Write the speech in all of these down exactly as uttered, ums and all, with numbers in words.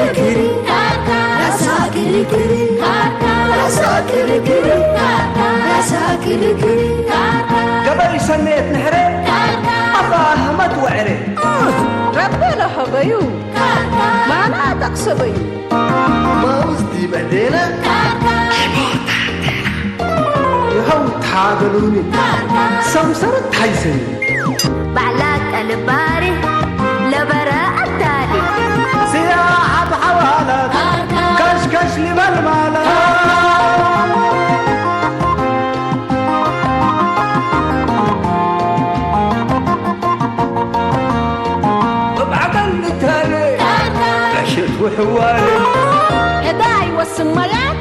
ክርክር፣ ራሳ ክርክር፣ ራሳ ክርክር፣ ራሳ ክርክር። ገበይ ሰኔት ንሕረ አፋህመት ወዕረ። ረቢ ለሀበዩ ማና ጠቅሰበዩ። ማውዝ ዲብ እዴነ ይሀው ታገሉኒ ሰምሰረት ሐይሰኒ። ባዕላ ቀልብ ባሪ ለበረ አታሊ። ሲያሐት ሐዋላት ከሽከሽ ሊበል ማለት። እብ ዐቀል ንታነ ዕሸት ወሕዋረ። ዕዳይ ወስመያት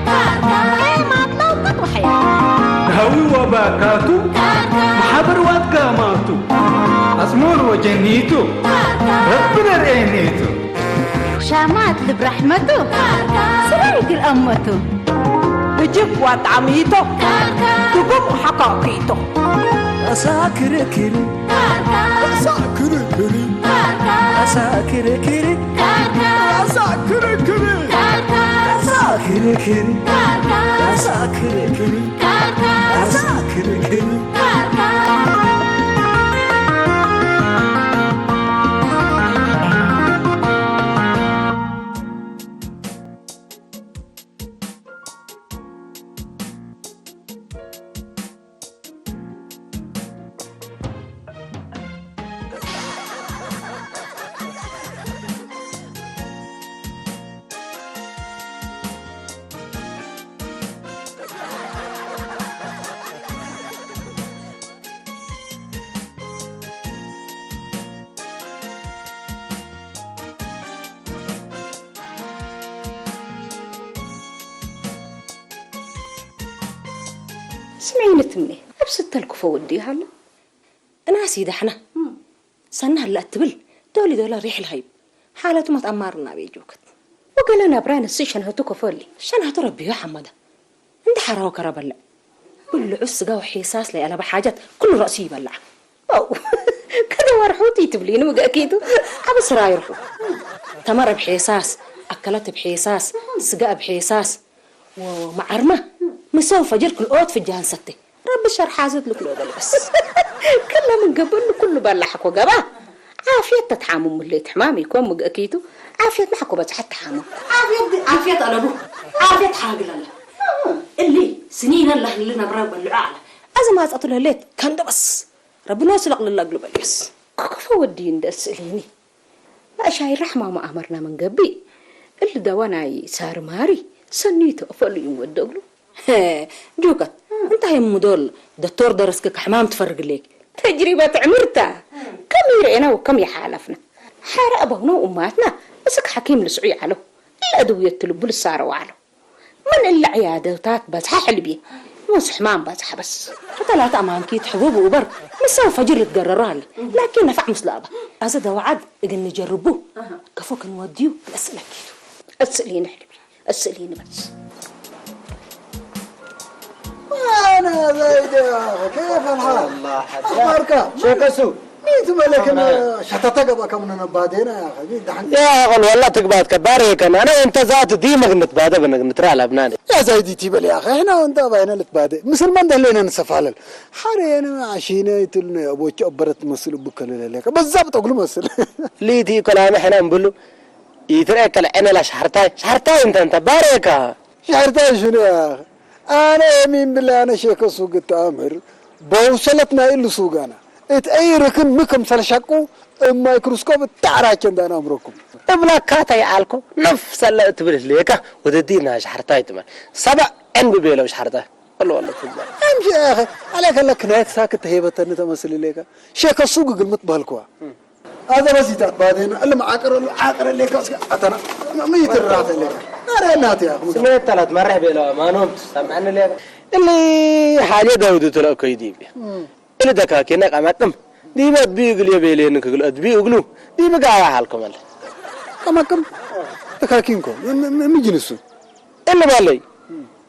ኤማት ለውቀት ወሐያት። ሀዊ ወባካቱ መሓብር ዋትጋማቱ። አጽሙር ወጀኒቱ ረቢ ለርኤኒቱ። ሻማት ልብ ረሕመቱ ስራይ እግል አመቱ። እጅብ ዋጣሚቶ ድጉም ሐቃቂቶ። አሳ ክርክር፣ አሳ ክርክር፣ አሳ ክርክር፣ አሳ ክርክር፣ አሳ ክርክር፣ አሳ ክርክር፣ አሳ ክርክር። ስሜ ንትምኔ እብ ስተልኩፎ ወድዩ ሀለ። እናስ ኢደሐነ ሰኒ ሀለ እት ትብል፣ ዶል ዶለ ሪሕ ለሀይብ ሓለቱ መትአማርና ቤ ጆከት። ወገሌ ነብረ ንስእ ሸንሀቱ ከፎ እሊ። ሸንሀቱ ረቢሁ ሐመደ። እንዴ ሐረወ ከረ በልዕ። ብልዑ ስጋ ወሔሳስ ለይአለበ ሓጃት ክሉ ረእሱ ይበልዐ። አው፣ ከደወርሑቱ ኢትብሊኒ ምግአኪቱ። ዐቢ ስራይ ርሑ። ተመር እብ ሔሳስ፣ አከለት እብ ሔሳስ፣ ስጋ እብ ሔሳስ፣ ወመዐርመ ምሰው ፈጅር ክልኦት ፍጃን ሰቴ። ረቢ ሸር ሓዝት ልክሎ በል በስ። ክለ ምን ገብእ እሉ ኩሉ በላሕኮ ገባ። ዓፍየት ተትሓምም ህሌት ሕማም ኢኮን ምግአኪቱ። ዓፍየት ናሕኮ በጽሐት ተሓምም። ዓፍየት፣ ዓፍየት አለቡ። ዓፍየት ሓግል አለ። እሊ ስኒነ ለህሊ ነብረ በልዖ አለ። አዚ ማጸቱ ለህሌት ከንዶ በስ። ረቢ ኖሱ ለቅልላ እግሉ በልዕስ። ከፎ ወዲ እንደ እስእሊኒ። ለአሻይር ረሕማሙ አመርና ምን ገብእ፣ እሊ ደዋ ናይ ሳር ማሪ ሰኒ ተአፈሉ ይንወደ እግሉ። ሄ፣ ጁከት፣ እንታይ እሙ ዶል ደቶር ደረስክ ከሕማም ትፈርግ ሌክ? ተጅሪበት ዕምር ተ። ከም ይርኤና ወከም ይሓለፍና። ሐረ አበውነ ወእማትነ እስክ ሐኪም ልስዑ ይዐለው። እለ አድውየት ትልቡ ልሳረው ዐለው። ምን እለ ዕያደታት በዝሐ ሕልብዬ ወስሕማም በዝሐ በስ። እተ ላተ አማምኪት ሕቡብ ወእበር ምሰው ፈጅር ልትገረሮ ሀለ፣ ላኪን ነፈዕ ምስሉ አበ። አዜ ደወ ዐድ እግል ንጀርቡ፣ አሃ። ከፎ ክንወድዩ ለአስእለኪቱ። እስእሊኒ ሕልብዬ፣ እስእሊኒ በስ። አነ ዘይደ፣ ኬፍ አልሓል? አላህ ሐዳ። አኽባርካ? ሸከሱ። ሚ ትመለክን አምና ሸተተ ገብአ ከምነ ነባዴነ ያ አኺ፣ ሚ ደሐን። ያ አኸል ወላ ትግባት ከባር ከን አነ እንተ ዛት ዲመክ ንትባደ በነክ ንትራ ለብናን። ያ ዘይዲ ቲበል ያ አኺ፣ ሕና ወእንተ አባይነ ልትባደ። ምስል መን ደሌነ ንሰፋለል። ሐሬነ አሺነ ይትልነ አቦቹ አበረት መስል እቡ ከለለ ለከ። በዛብጥ እግሉ መስል። ሊቲ ከላመ ሕና እምብሉ ኢትርኤ ከለ ዐነ ለሻሕርታይ፣ ሻሕርታይ እንተ እንተ ባሬካ። ሻሕርታይ ሽኑ ያ አኺ? አነ የሚን ብለ አነ ሼከ ሱግ እት አምር በውሰለት ናይ እሉ ሱጋና እት አይ ርክን ሚ ክምሰል ሸቁ እብ ማይክሮስኮፕ እተ ዐራቸ እንደ አነ አምረኩም። እብላካታይ አልኮ ነፍሰ እለ እት ብልህ ሌካ ወደዲ ናይ ሻሕርታይ ትመ ሰበዕ ዕንብ ቤለው ሻሕርታይ እሉ ወለ ትግባር። አምሺ አኺ አለ ከለ ክናየት ሳክት ተሄበተኒ ተመስል ሌካ ሼከ ሱግ ግልምት በህልክዋ። አዘ በስ ኢተአትባዴነ፣ እሊ መዓቅር እሉ ዓቅር እሌከ እስከ አተና፣ ሚ ትራተ እሌከ? ናረ ናት ያ፣ ስሜት ተለት መሬሕ ቤለዋ፣ ማኖም ትሰምዐኒ እሌከ? እሊ ሓጀ ዳውድ ትለእኮይ ዲብ። እም። እሊ ደካኬነ ቀመቅም፣ ዲበ እድቢ እግል የቤሌኒ ክግል እድቢ እግሉ፣ ዲብ ጋያ ሓልኮ መለ። ቀመቅም? ደካኪንኮ፣ ም-፣ ም-፣ ም-፣ ሚ ጅንሱ? እሊ በለይ፣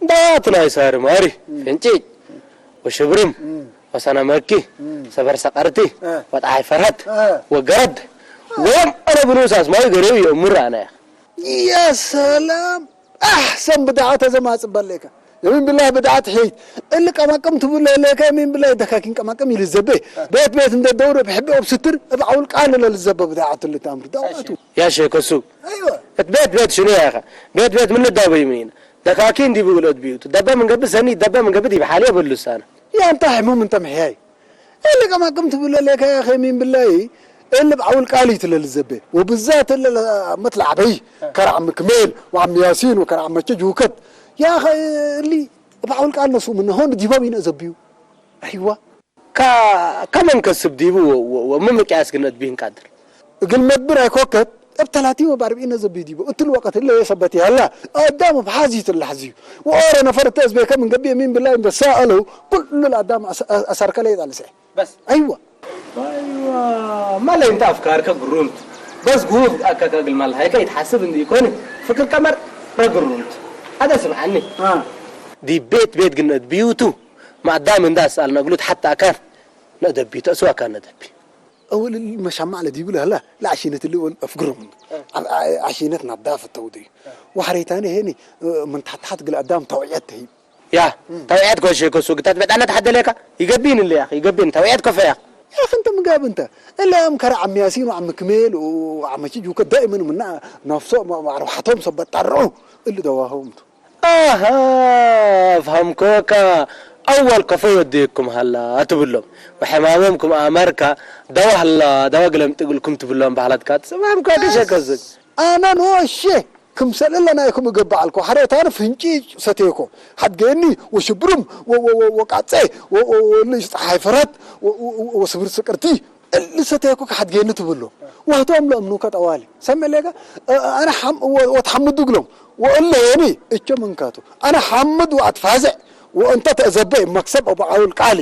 ዳያት ናይ ሳሪ ማሪ፣ ፍንጪጭ ወሽብርም ወሰነ መኪ፣ ሰፈር ሰቀርቲ ወጠዓይ ፈርሀት ወገረድ ወየም አነ ብኑስ አስማዊ ገሬው የእምር አነ። ያ ሰላም! አሕሰን ብድዓት አዘ ማጽእ በሌከ። የሚን ብላህ ብድዓት ሔይት። እሊ ቀማቅም ትብሎ ሌከ፣ የሚን ብላህ ደካኪን ቀማቅም ይልዘቤ። ቤት ቤት እንደ ደውር እብ ሕቢ ኦብ ስትር እብ ዐውል ቃል ለልዘበ ብድዓት እሊ ተአምር። ዳዋቱ። ያ ሼክ እሱ። አይወ። እት ቤት ቤት ሽኑ ያኸ? ቤት ቤት ምን ልዳበዩ ምኒነ? ደካኪን ዲቡ እግል እድብዩቱ። ደበ ምን ገብእ ሰኒ፣ ደበ ምን ገብእ ዲብ ሓልየ በሉ ሳነ። ያንታ ሕሙም እንተ ምሕያይ። እሊ ቀማቅም ትብሎ ሌከ ያኸ ሚን ብላይ፣ እሊ እብ ዐውል ቃሊት ለልዘቤ፣ ወብዛት እሊ ለአመት ለዐበይ፣ ከረዕ ምክሜል ወዐም ያሲን ወከረዕ መቼ ጁከት፣ ያኸ እሊ እብ ዐውል ቃል ነስኡ ምነ ሆን ዲቦም ኢነአዘብዩ። አይዋ። ከ-፣ ከመን ከስብ ዲቡ ወ-፣ ወ-፣ ወምን ምቅያስ ግን እድቢህን ቃድር። እግል መድብር አይኮከት፣ እብ ተላቲን ወበአርብዒን ነዘብዩ ዲቡ። እትሊ ወቀት እለ የሰበት ይሀላ፣ አዳም እብ ሐዚት ለሐዝዩ። ወኦረ ነፈር እተ እዝቤከ ምን ገብእ የሚን ብላይ እንደ ሰአለው፣ ኩሉ ለአዳም አስ-፣ አሳርከ ለይጣልሰ። በስ። አይዋ። አይዋ፣ ማለ እንተ አፍካርከ ግሩምት። በስ ጉፍ አከከ እግል ማልሃይከ ይትሐስብ እንዲ ኢኮን፣ ፍክር ቀመር ረግሩምት። አደ ስምዓኒ። አ። ዲብ ቤት ቤት ግን እድብዩቱ፣ ማዳም እንዳ አስአልነ እግሉት ሐታ አካን ነአደብዩ፣ ተእስዋ አካን ነአደብዩ። አወል እሊ መሻማዕ ለዲቡ ለህላ ለዐሺነት እሊ ወል አፍግሮም። አ። ዐ-፣ ዐ-፣ ዐሺነት ናዳፈት ተውደዩ። አ። ወሐሬታኒ ሄኒ ምን ተሐት ተሐት እግል አዳም ተውዕየት ተህይብ። ያ፣ እም። ተውዕየት ኮሼ ኮሱ ግታት በጣነት ሐደሌካ ይገቢን እለ ያኺ፣ ይገቢን ተውዕየት ኮፈ ያኺ። ያኺ እንተ ምን ጋብ እንተ፣ እለ አም ከረ ዐም ያሲን ወዐም ክሜል ወዐም ችጁከ ዳኢመን ምና ነፍሶ ማ-፣ ማዕረውሐቶም ሰበት ጠርዑ እሊ ደዋሆም ቱ። አሃ፣ አፍሀምኮከ። አወል ከፎ ወዴኩም ሀላ ትብሎም፣ ወሕማሞም ክም አመርከ ደዋ ሀላ፣ ደዋ ግለምጥ እግልኩም ትብሎም በህለትካ ትሰማምኮከ ሸከዝግ። አነ ኖሼ ክምሰል እለ ናይኩም እገብእ ዐልኮ፣ ሐሬታኒ ፍንጪጭ ሰቴኮ፣ ሐድጌኒ ወሽብርም ወ-፣ ወ-፣ ወ-፣ ወቃጼ ወ-፣ ወ-፣ ወእሊ ጸሓይ ፈረት ወ-፣ ወ-፣ ወ-፣ ወስብር ስቅርቲ እሊ ሰቴኮ ከሐድጌኒ ትብሎ። ወህቶም ለእምኑከ ጠዋሊ። ሰምዕ ሌከ፣ እ-፣ አነ ሐም-፣ ወ-፣ ወትሐምዱ እግሎም። ወእለ ሄኒ እቸ ምንካቱ። አነ ሐምድ ወአትፋዘዕ ወእንተ ተአዘበ መክሰብ አቡ ዐውል ቃሊ።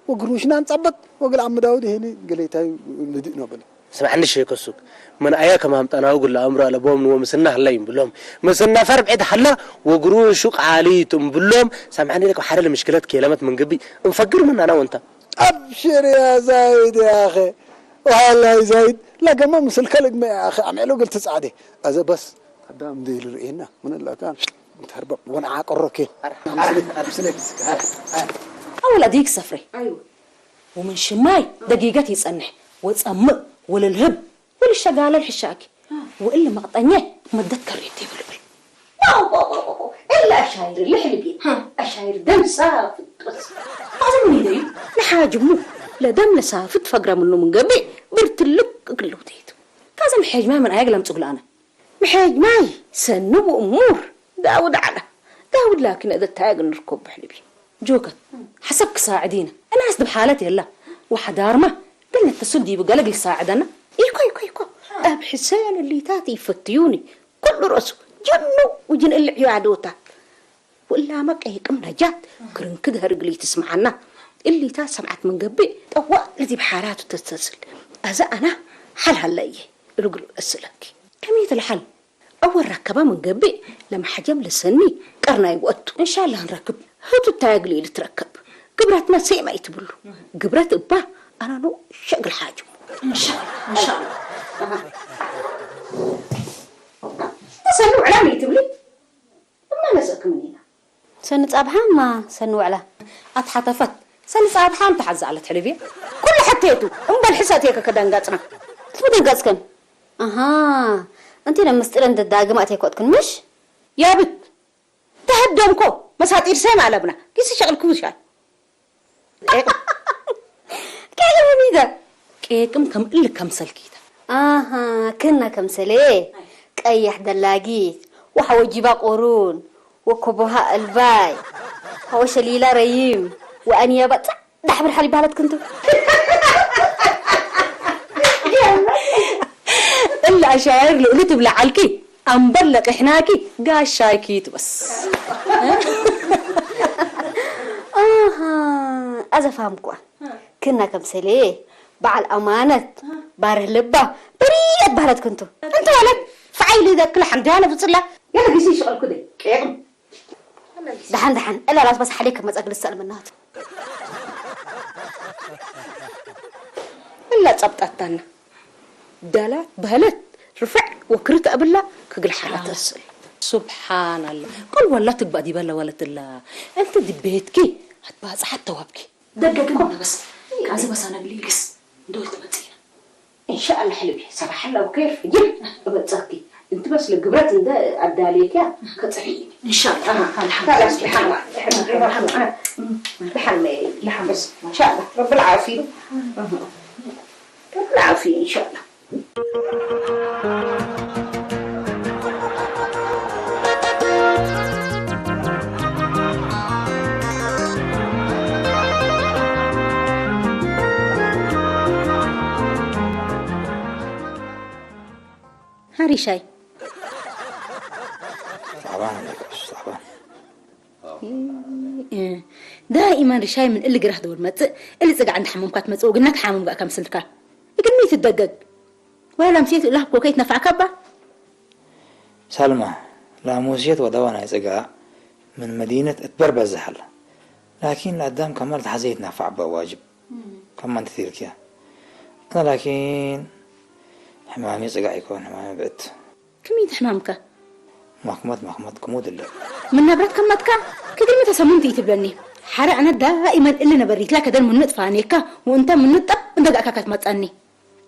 ወግሩሽና እንጸብጥ ወግል አም ዳውድ ሄኒ ገሌታይ ልድእ ነው ብለ። ስምዐኒ ሼክ ሱቅ፣ ምን አየ ከማምጠናሁ እግል ለአምሮ አለቦም ንወ ምስልነ ሀለ እምብሎም፣ ምስል ነፈር ብዕድ ሀለ ወግሩሹ ቃሊት እምብሎም፣ ሰምዐኒ ለከ ሐደ ለምሽክለት ኬለመት ምን ግቢ እንፈግር ምን አነ ወእንተ። አብሽር ያ ዛይድ ያኸ፣ ወሃላይ ዛይድ ለገመ ምስልከ ልግመ ያኸ፣ አምዕሎ እግል ትጻዴ። አዘ በስ አዳም እንዴ ልርእየና ምን ለካ እንተርበቅ ወነዓቅሮ ኬን። አወል አዲግ ሰፍሬ። አይወ። ወምን ሽማይ ደጊገት ኢጸንሕ፣ ወጸምእ ወለልህብ ወልሸጋለል ሕሻኪ፣ ወእሊ መቅጠኘ መደት ከሬት ይብል እብል። ዋው፣ ዋው፣ ዋው፣ ዋው፣ እሊ አሻይር እሊ ሕልቤ፣ ሀ። አሻይር ደም ሳፍጥ። ካዘ ምን ይደዩ? ለሓጅሙ ለደም ለሳፍጥ ፈግረ ምኑ ምን ገብእ ብርትልክ እግል ልውተይቱ። ካዘ ምሕያጅ ማይ ምን አየግ ለምጽእ እግል አነ። ምሕያጅ ማይ ሰኒ ወእሙር ዳውድ ዐለ። ዳውድ ላኪን እደት ታየግ እንርኮብ ሕልቢ። ጆከት፣ ሐሰብክ ሳዕዲነ። እናስ ዲብ ሓለት የላ። ወሐዳርመ እግል ነተስል ዲቡ ገሌ እግል ሳዕደነ። ኢኮ፣ ኢኮ፣ ኢኮ። እብ ሕሴን እሊታት ኢፈትዩኒ። ኩሉ ረእሱ ጅኑ ወጅን እሊ ዕያዶታት። ወእላመ ቄቅም ነጃት ክርንክ ደህር እግል ኢትስምዓና። እሊታት ሰምዐት ምን ገብእ ጠዋእ ለዲብ ሓላቱ ተስተስል። አዘ አና ሐል ሀለየ እሉ እግል እስእለኪ። ከመየት ለሐል? አወ ረከበ ምን ገብእ ለመሐጀም ለሰኒ ቀርናይ ወእቱ። እንሻላህ እንረክብ። ህቱ እታይ እግል ኢልትረከብ። ግብረትነ ሴመ ኢትብሉ። ግብረት እባ አናኑ ሸግል ሓጅሙ። እንሻላህ፣ እንሻላህ። አሃ። ሰኒ ውዕላ ሚ ኢትብሊ? እማ ነስእክ ምኒና? ሰኒ ጻብሓ እማ ሰኒ ውዕላ? አትሐተፈት። ሰኒ ጻብሓ እንተ ሐዘ ዐለት ሕልብየ። ኩሉ ሐቴቱ። እምበል ሕሰ እቴከ ከደንገጽና። ክትደንገጽከን? አሃ፣ እንቲነ ምስጢር እንደ ዳግም አቴኮትክን ምሽ? ያብት፣ ተሀደምኮ፣ መሳጢር ሴም አለብና፣ ጊስ ሸቅልኩ ሻል። ቄቅም። ቄቅም ሚተ? ቄቅም ከም እል ከምሰልኪተ። አሃ፣ ክና ከምሰሌ፣ ቀያሕ ደላጊት፣ ወሐወ ጂባ ቆሩን፣ ወኮቦሃ አልባይ፣ ሐወ ሸሊላ ረይም፣ ወአንያባ ጸ-፣ ዳሕብር ሐሊብ ባለት ክንቱ። እለ አሻይር ልእሉ ትብለ ዐልኪ፣ አምበር ለቅሕናኪ ጋሻይኪ ትበስ። አሃ፣ አዘ ፋምኩ። ክና ከምሰሌ በዐል አማነት፣ ባርህ ልባ፣ በሪአት ባለት ክንቱ። እንተ ወለት፣ ፈዓይ ልደክለ ሐምዳነ ብጽላ፣ የለ ጊዜ ይሽቀልኩ ደይ፣ ቄቅም። ደሐን ደሐን፣ እለ ላስ በስ ሐሌ ከመጸግ ልሰአል ምናቱ። እለ ጸብጠተነ ደላት በህለት ርፍዕ ወክርት እብላ ክግል ሐራ ተአስል። ሱብሓን አላህ። ቅል ወላ ትግባእ ዲበ ለወለት እላ። እንቲ ዲብ ቤትኪ አትባጽሐት ተዋብኪ። ደገግን በስ። ቃዚ በስ አነ እግል ኢልግስ። እንዶ ልትመጽእ። እንሻአላህ ልብዬ፣ ሰባሕ ሀላ ብከይር ፍጅር እበጽሐኪ። እንቲ በስ ለግብረት እንደ አዳሌክያ ከጽሕኒ። እንሻአላህ። አሃ፣ አልሐምዱሊላህ። ከላስ ለሐማ፣ ለሐማ፣ ለሐማ፣ ለሐማ፣ ለሐማ። በስ፣ እንሻአላህ። ረብል ዓፊ። ረብል ዓፊ፣ እንሻአላህ። ሀ ሪሻይ። ታዕባን አለክ፣ ታዕባን። እ፣ ዳኢመን ሪሻይ ምን እሊ ግራህ ዶል መጽእ፣ እሊ ጽግዕ እንዴ ሐመምካ ትመጽእ ወግና ተሓምም ገአካ ምስልካ። እግል ሚ ትደገግ? ወላ ለምሴት እለ ሀብኮከ ይትነፈዐካ እባ? ሳልማ፣ ላሙስየት ወደዋ ናይ ጽግዕ ምን መዲነት እት በር በዝሕ ሀለ። ላኪን ለአዳም ከማል ተሐዜ ይትነፈዕ እበ ዋጅብ። ከማን ትቲልክያ። አነ ላኪን ሕማሚ ጽግዕ ኢኮን፣ ሕማሚ ብዕድ። ክም ኢትሕማምከ? ማክመት ማክመት ክሙድ እለ። ምን ነብረት ከመትካ? ክግል ሚ ተሰሙም ቲ ኢትብለኒ። ሐረ አነ ዳኢመን እሊ ነበሪትላ ከደን ምኑ እጥፋኔካ ወእንተ ምኑ ጠብ እንተ ገአካ ከትመጸኒ።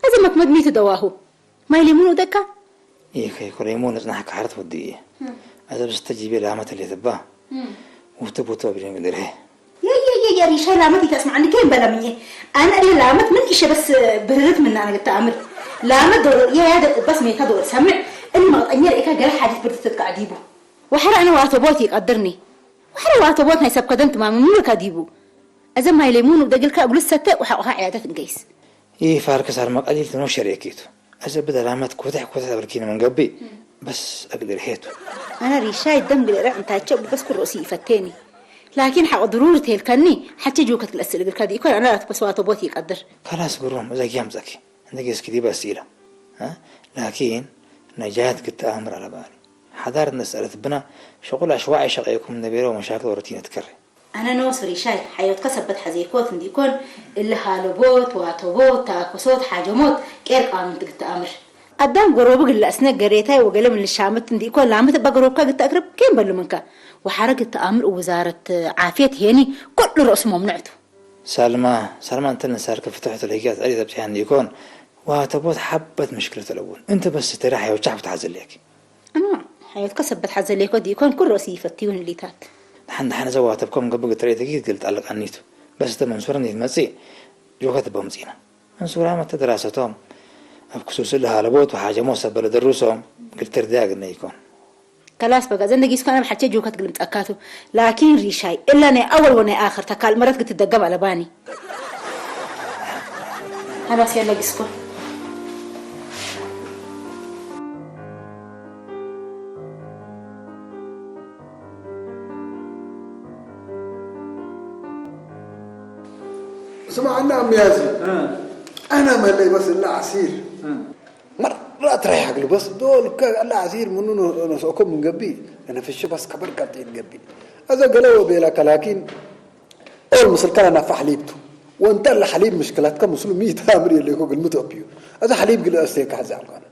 አዜ መክመት ሚ ትደዋሁ? ማይ ሌሙን ውደካ? ኢከይኮ ሌሙን እጽናሕ ከሐረት ወድዬ። እም። አዜ ብስተ ጂቤ ላመት ህሌት እባ። እም። ውቱ ቡቱ አብሬን ግድርሄ። የየየየ ሪሻይ ላመት ኢተስመዐኒ ኬን በለ ምኜ። አነ እሊ ላመት ምን እሸ በስ ብርርት ምናነ ግተአምር። ላመት ዶሮ እየ ያደ በስ ሜታ ዶሮ ሰምዕ። እሊ መቅጠኛ ርኢካ ገሌ ሓጀት ብርድ ትትከዕ ዲቡ። ወሐረ አነ ዋተቦት ኢቀድርኒ። ወሐረ ዋተቦት ናይ ሰብ ከደን ትማም ምኑ ልካ ዲቡ። አዘ ማይ ሌሙን ውደግልካ እግሉ ሰተ ወሐቆሃ ዕያደት እንገይስ። ኢፋርክ ሳልማ ቀሊል ትኖ ሸሬኪቱ። አዘ ብደ ላመት ኩተሕ ኩተሕ አብርኪነ ምን ገብእ፣ እም። በስ እግል እርሄቱ። አነ ሪሻይ ደም ግል እርዕ እንታቸው በስ ኩል ርእሲ ኢፈቴኒ። ላኪን ሐቆ ድሩር ቴልከኒ፣ ሐቼ ጁከት ክልአስል እግልካ ዲኢኮን፣ አነ ላቱ በስ ዋተቦት ኢቀድር። ከላስ ግሩም፣ እዘ ጊያም ጸኪ። እንዴ ጌስኪ ዲበ አስኢለ። እ? ላኪን ነጃት ግትአምር አለባኒ። ሐዳር እንዴ ሰአለት ብና፣ ሸቁል አሽዋዕ ሸቄኩም እንዴ ቤለ ወመሻክል ወረቲነ ትከሬ። አነ ኖስ ሪሻይ፣ ሐዮትከ ሰበት ሐዜኮት እንዲኮን፣ እሊ ሃለቦት፣ ዋተቦት፣ ተአኩሶት፣ ሓጀሞት፣ ቄር ቃምንት ግትአምር። አዳም ጎሮቡ ግለ አስነ ገሬታይ ወገሌ ምን ልሻምት እንዲኮን፣ ላምት እበ ጎሮብካ ግትአክርብ ኬን በሉ ምንከ። ወሐረ ግትአምር ውዛረት ዓፍየት ሄኒ፣ ኩሉ ረእሱ መምኑዕ ቱ። ሳልማ፣ ሳልማ እንተ ንሳርከ ፍትሖት ለህግያት ዐሊ ተብጽሐ እንዲኮን፣ ዋተቦት ሐበት ምሽክለት አለቡን። እንተ በስ ተረ ሐዮቻ ብትሐዘሌክ። አማ፣ ሐዮትከ ሰበት ሐዘሌኮ ዲኮን፣ ኩል ሮሲ ይፈትዩን እሊታት። ደሐን ደሐን እዘ ዋተብኮም ገብእ ግትር እት ጊት ግል ጠልቀኒቱ። በስ እተ መንሱር እንዴ ትመጽእ፣ ጆከት እበ ምጽኢነ። መንሱራም እተ ድራሰቶም፣ እብ ክሱስ እሊ ሃለቦት ወሓጀሞት ሰበት ለደሩሶም፣ ግል ትርድያ እግልነ ኢኮን። ከላስ በጋ፣ ዘንደ ጊስኮ አነ በሐቼ ጆከት ግልምጸካቱ። ላኪን ሪሻይ፣ እለ ናይ አወል ወናይ አክር ተካል መረት ግትደገም አለባኒ። ከላስ የለ ጊስኮ። ስማዕና አምያዚ፣ እ። አነ መለይ በስ እለ ዐሲር። እ። መራት ራይሕ እግል በስ ዶል ከ-፣ እለ ዐሲር ምኑ ነ-፣ ነስአኮ ምን ገብእ፣ ለነፍሽ በስ ከበር ቀልጥ ኢትገብእ። አዘ ገሌ ወቤላከ ላኪን፣ ኦል ምስልከ ለናፈ ሐሊብ ቱ። ወእንተ እለ ሐሊብ ምሽክለትከ ምስሉ ሚ ተአምር የሌኮ ግልምት ኦብዩ። አዘ ሐሊብ ግል አስቴከ ሐዜ አልኮነ።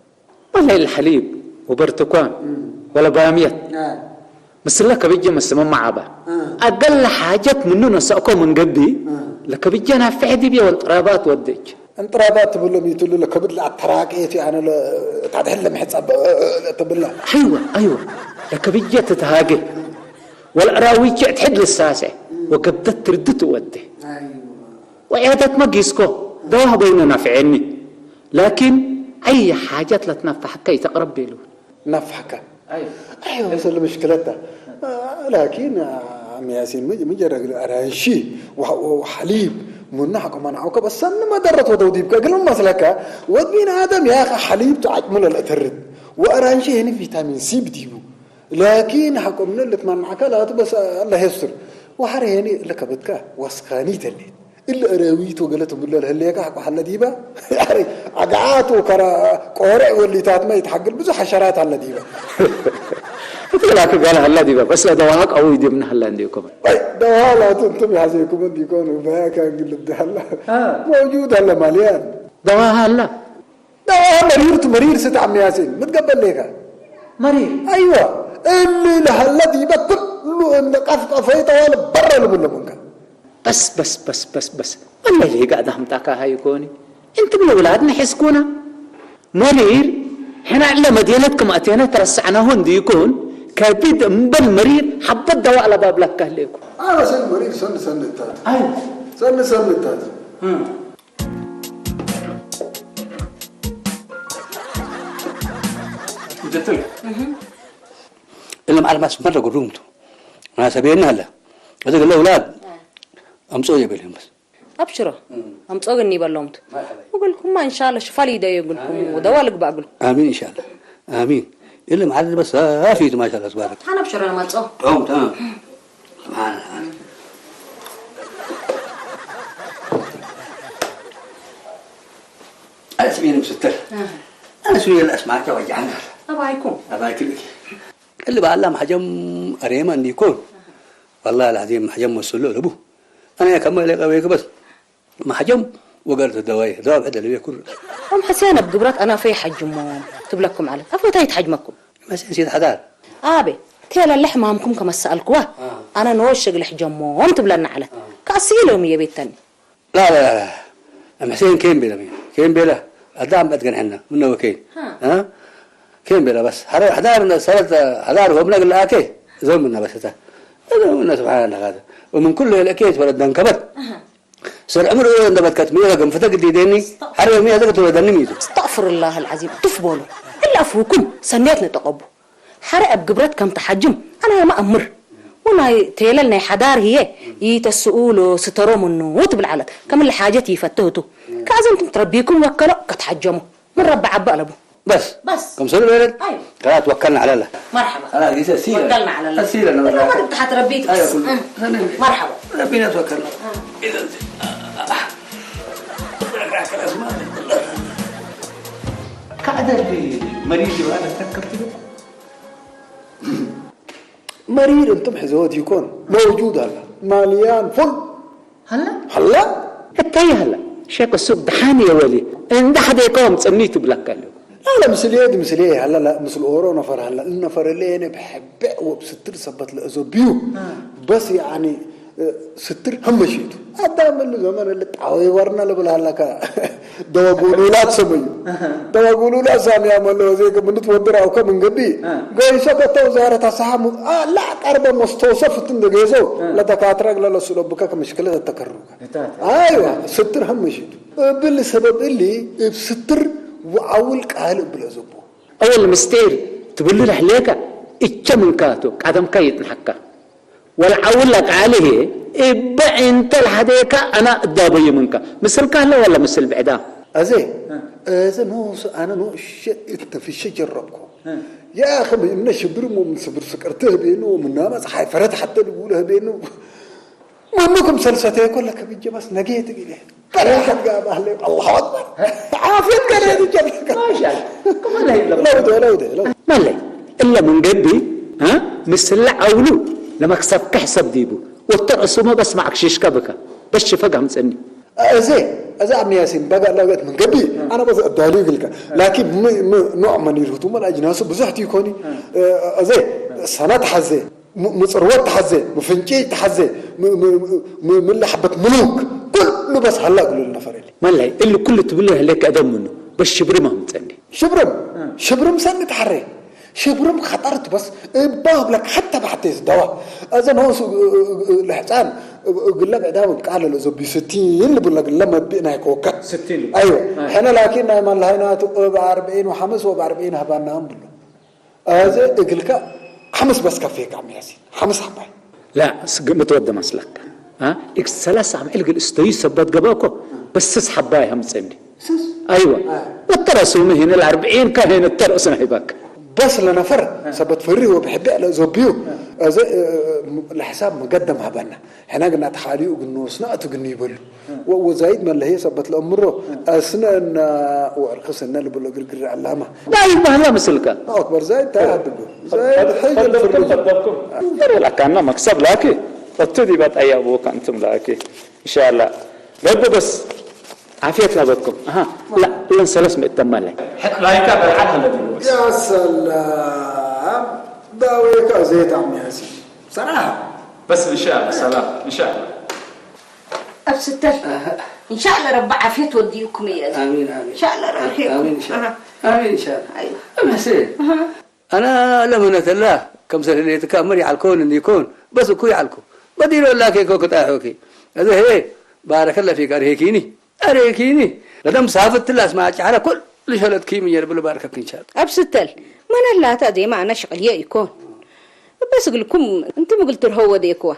ወለ እለ ሐሊብ ወበርትኳን እም። ወለ ባምየት። አ። ምስለ ከብጀ መስመ መዓበ። አ። አገለ ሓጀት ምኑ ነሰእኮ ምን ገብእ፣ አ። ለከብጀ ናፍዕ ዲብየ ወንጥራባት ወደች። እንጥራባት ትብሎ ሚ ቱ እሉ ለከብድ ለአተራቄ ቱ፣ ያነ ለ-፣ ታድሕን ለምሕጸብ ትብላ። አይወ፣ አይወ። ለከብጀ ትትሃጌ። ወለአራዊቼ እት ሕድ ልሳሴ ወገብደት ትርድት ወዴ። አይወ። ወዕያደትመ ጊስኮ፣ ደዋህ በይነ ናፍዔኒ። ላኪን፣ አይ ሓጀት ለትነፈሐከ ኢተቅረብ ቤሉን። ነፍሐከ። አይ። አይ፣ ወሰል ምሽክለተ። ላኪን፣ አም ያሲን፣ ሚ፣ ሚ ጀረ እግል አራንሺ ወ-፣ ወ-፣ ወሐሊብ፣ ምኑ ሐቆ መናዐውከ፣ በሰኒ መደረት ወደው ዲብከ፣ እግል ምን መስለከ፣ ወድ ቢን አደም ያኸ ሐሊብ ቱ ዐቅሙ ለልአተርድ፣ ወአራንሺ ህኒ ቪታሚን ሲ ብዲቡ። ላኪን ሐቆ ምነ ልትመነዐከ ላቱ በስ አላህ የስቱር። ወሐረ ሄኒ እለ ከበድከ ወስካኒት ህሌት። እለ አራዊት ወገለ ትብሎ ለህሌከ ሐቆ ሀለ ዲበ። ያሪ አግዓት ወከረ ቆሬዕ ወሊታትመ ይትሐግል ብዙሕ ሐሸራት ሀለ ዲበ። እት ላኪ ጋለ ሀለ ዲበ። በስ ለደዋሃ ቀዊ ዲብነ ሀለ እንዲኮመ። አይ፣ ደዋሃ ላቱ እንቱም ያዜኩመ እንዲኮኑ በያ ካን ግልብ ሀለ። አ። መውጁድ ሀለ ማልያን። ደዋሃ ሀለ። አ፣ መሪር ቱ መሪር ስት ዐሚ ያሲን፣ ምትገበል ሌከ። መሪር? አይወ፣ እሊ ለሀለ ዲበ ኩሉ እለ ቀፍቀፈይ ጠዋል በረ ልብሎ ምንከ። በስ፣ በስ፣ በስ፣ በስ፣ በስ። ወላሂ ሌጋ አዳም ጣካ ሃይኮኒ። እንት ምን ውላድነ ሕስኩና። መሪር፣ ሕና እለ መዲነት ክም አቴነ ተረሰዕናሁ እንዲኮን፣ ከቢድ እምበል መሪር ሐበት ደዋእ ለባብላክ ከህሌኩ። አበ ሰኒ መሪር ሰኒ ሰኒ እታት። አይ። ሰኒ ሰኒ እታት። እም። እህ። እለ መዓልማስ መረ ግሩም ቱ። መናሰቤነ ሀለ። እት እለ ውላድ አምጽኦ ይቤልህም በስ። አብሽሮ፣ እም። አምጽኦ ግን ይበሎም ቱ። መርሐባ። ወገልኩማ እንሻለ ሽፋል ይደዮ እግልኩም፣ መርሐባ። ወደዋ ልግባእ እግልኩም። አሚን እንሻለ። አሚን። እለ መዓልማስ ሳፊ ቱ ማሻአላህ ተባረክ። ሐን አብሽሮ ለማጽኦ። ተማም፣ ተማም። አነ ስሜን ምስትር። አህ። አነ ስሜን ለአስማከ ወጃና። አባይኩም። አባይክ ልክ። እሊ በአላ ማሕጀም አሬማ እንዲኮን። ወላሂ ለዐዚም ማሕጀም መስሎ ለቡ። አነ ከመ ለቀቤክ በስ። ማሕጀም ወገርት ደዋይ፣ ደዋ ብዕድ ለቤ ኩሉ። እም ሕሴን እብ ግብረት አናፈይ ሐጅሞም ትብለኩም ዐለት። አፎታይ ተሐጅመኩም? መሴን ሲድ ሐዳር። አቤ፣ ቴለለ ሕማምኩም ከመሰአልክዋ፣ አ። አነ ኖሽ እግል ሕጀሞም ትብለና ዐለት። አ። ከአስኢሎም እየ ቤተኒ። ላ፣ ላ፣ ላ፣ ላ። እም ሕሴን ኬን ቤለ፣ ኬን ቤለ። አዳም በድገን ሕነ፣ ምነ ወኬን። አ። አ? ኬን ቤለ በስ። ሐረ-፣ ሐዳር ሰበት ሐዳር ሆምነ እግል ለአኬ፣ እዞም ምነ በስ እተ። እዞም ምነ ስብሓን አላህ ቃድር። ወምን ኩሉ ለእኬት ወለደን ከበት። አሃ። ሰር ዕምር እወ እንደ በትከት፣ ሚ ለገንፍተ ግዲዴኒ፣ ሐረ ሚ አዘግት ወለደኒ ሚቱ። እስተግፍሩላህ አልዓዚም፣ ቱፍ ቦሉ። እለ አፍሁኩም ሰኔት ንጠቀቡ። ሐረ እብ ግብረት ከም ተሓጅም፣ አነ የማ አምር። ወናይ ቴለል ናይ ሐዳር ህዬ፣ ኢተስኡሎ ስተሮ ምኑ ትብል ዐለት። ከምለ ሓጀት ኢፈትህ ቱ። ከአዘንቱም ትረቢኩም ወከሎ ከትሓጀሙ። ምን ረቢ ዐቢ አለቡ። በስ። በስ። ክምሰሉ ቤለት? አይ። ከላስ ወከልና ዐለለ። መርሐባ። ከላስ ጊዜ ሲለ። ወከልና ዐለለ። ሲለ ነው። እዛ ወድ ብትሓት ረቢት አይ፣ በስ። ኩሉ። እ። ሰነ። መርሐባ። ረቢና ተወከልና። እ። ከአደር መሪድ ይባል ተከብት። መሪር እንትም ሕዘወት ይኮን መውጁድ አለ። ማልያን ፉል ሀላ? ሀላ? እተይ ሀላ? ሼክ እሱብ ደሓን የወሊ፣ እንደ ሐዴከ ወምጽኒ ትብለከ አለቡ። ላ፣ ላ፣ ምስልዬ ዲ ምስልዬ ሀላ፣ ላ፣ ምስል ኦሮ ነፈር ሀላ። እሊ ነፈር እሊ እኔ ብሐቤዕ ወብስትር ሰበት ለእዞብዩ። አ። በስ ያኒ፣ እ፣ ስትር ሀመሺቱ። አዳም እሊ ዘመን እሊ ጣዌ ወርነ ልብል ሀላ ከ-፣ ደወጉሉላት ሰመዩ። አሀ። ደወጉሉላት ሳሚ ያመለ ወዜ ምን ትወድር አውከ ምን ገቢ። አ። ገይሶ ከተ ወዛረት አሰሐ ሙ-፣ አ፣ ላ ቀርበ መስተውሰፍ እንደ ገይሶ አ። ለደካትረ እግለ ለስሎ ብከ ከምሽክለት ተከሩከ። እታት። አይዋ፣ ስትር ሀመሺቱ። እብል ሰበብ እሊ እብ ስትር ወዐውል ቃል እብል አዘቦ። አወል ምስጢር ትብሉ ለህሌከ እቸ ምንካቱ ቀደምከ ይጥንሐከ። ወለዐውል ለቃል ህዬ እበ እንተ ለሐዴከ አነ እዳበዩ ምንከ። ምስልከ ህለ ወለ ምስል ብዕዳም? አዜ፣ እ። አዜ ኖሱ አነ ኖሼ እተፍሼ ጀረብኮ። እ። ያአኺ እምነ ሽብርም ወምን ስብር ፍቅርት ህቤኑ ወምናመ ጸሓይ ፈረት ሐተ ልቡለ ህቤኑ። ምኑ ክምሰል ሰተየ ኮለ ከብጀ በስ ነጌት እግል በረሐት ጋር ባህለ አላሁ አክበር። ዓፍየት ከረየት ጀብለከ። ማሻአላህ። ከማን ላይ ይብለቅ? ለውደ፣ ለውደ፣ ለውደ። መለይ እለ ምን ገብእ፣ አ? ምስለ ዐውሉ ለመክሰብከ ሕሰብ ዲቡ ወተርእሱመ በስ ማዕክ ሽሽከ ብከ በስ ሽፈግ አምጽኒ። አዜ፣ አዜ አሚ ያሲን በጋ ለገት ምን ገብእ፣ አነ በስ አዳሉ ይግልከ። ላኪን ም-፣ ም-፣ ኖዕ መኒር ህቱመ ለአጅናሱ ብዙሕ ቲኮኒ። አዜ፣ ሰነት ሐዜ። ም-፣ ምጽርወት ተሐዜ፣ ምፍንጪ ተሐዜ፣ ም-፣ ም-፣ ም-፣ ምን ለሐበት ምሉክ፣ ኩሉ በስ ሀላ እግሉ ነፈር እሊ። መለይ፣ እሊ ኩሉ ትብሎ ህሌከ አደም ምኑ፣ በስ ሽብርም አምጸኒ። ሽብርም፣ እ። ሽብርም ሰኒ ተሐሬ። ሽብርም ኸጠርት በስ፣ እባ እብለክ ሐተ በሐቴ ዝደዋ። አዘ ነሆሱ እ-፣ እ-፣ እ-፣ ለሕጻን እ-፣ እግለ ብዕዳም እብ ቃል ለዘቢ ስቲን ልብለ እግለ መቢእ ናይ ኮከ። ስቲን ልብል። አይወ። አይ። ሕነ ላኪን ናይ መለሀይናቱ እብ አርብዒን ወሐምስ ወእብ አርብዒን ሀባናም ብሎ። አዜ እግልከ ሐምስ በስ ከፌከ አሚ ያሲን፣ ሐምስ ሐባይ። ላ፣ ስ-፣ ግምት ወደ መስለከ። አ? እክ ሰለስ አብዕል እግል እስተዩ ሰበት ገብአ እኮ፣ በስስ ሐባይ ሀምጽ እንዲ። ስስ? አይወ። አ። ወተረሱሚ ህነ ለአርብዒን ከ ህነ ተረሱነ ሂበክ። በስ ለነፈር አ። ሰበት ፈሪ ወብሕቤዕ ለእዞብዩ፣ አ። አዜ፣ እ፣ እ፣ ለሕሳብ መገደም ሀበና። ሕነ ግና ተሓልዩ እግል ኖስነ አቱ ግኒ ይበሉ። ወ-፣ ወዛይድ መለህየ ሰበት ለአምሮ፣ አስነ እና ወእርክስ እነ ልብሎ ግርግር ዕላማ። ዳይም በህላ ምስልከ። አክበር ዛይድ ታይ አድቡ። ዛይድ ፈ-፣ ሕጅ ፈደልኩም ልፍርዱ። ፈደልኩም። እንፈር ለካና መክሰብ ላኪ፣ እቱ ዲበ ጠያቡ ከእንቱም ላኪ። ኢንሻአላህ። ረቢ በስ ዓፍየት ለበኩም። አሃ፣ ላ፣ እለን ሰለስ ምእት ተመ ለህ። ላይካ በርሓት ሀለ ዲቡ። ያ ሰላም፣ ዳዌከ አዜ ጣዕም ያሲን። ሰላም። በስ እንሻአላህ ሰላም፣ እንሻአላህ። አብ ስተል። አሃ። እንሻአላህ ረቢ ዓፍየት ወድዩኩም እያለ። አሚን፣ አሚን። እንሻአላህ ረቢ አሚን፣ እንሻአላህ። አሃ። አሚን፣ እንሻአላህ። አይዋ። እብ ሕሴን። አሃ። አነ ለምነተላ፣ ከምሰል ህሌትከ አምር ይዐልኮን እንዲኮን፣ በስ እኩይ ይዐልኮ። በዲሮ ላኬኮ ክጣሖኪ። እዘ ህዬ፣ ባረከላ ፊክ አርሄኪኒ፣ አርሄኪኒ። ለደም ሳፍት ትላስ ማጫረ ኩሉ ሸለትኪ ምን የርብል ባርከክ እንሻል። አብ ስተል፣ መነ ላተ አዜመ አነ ሽቅልዬ ኢኮን። በስ እግልኩም እንትም እግል ትርሆ ወዴክዋ።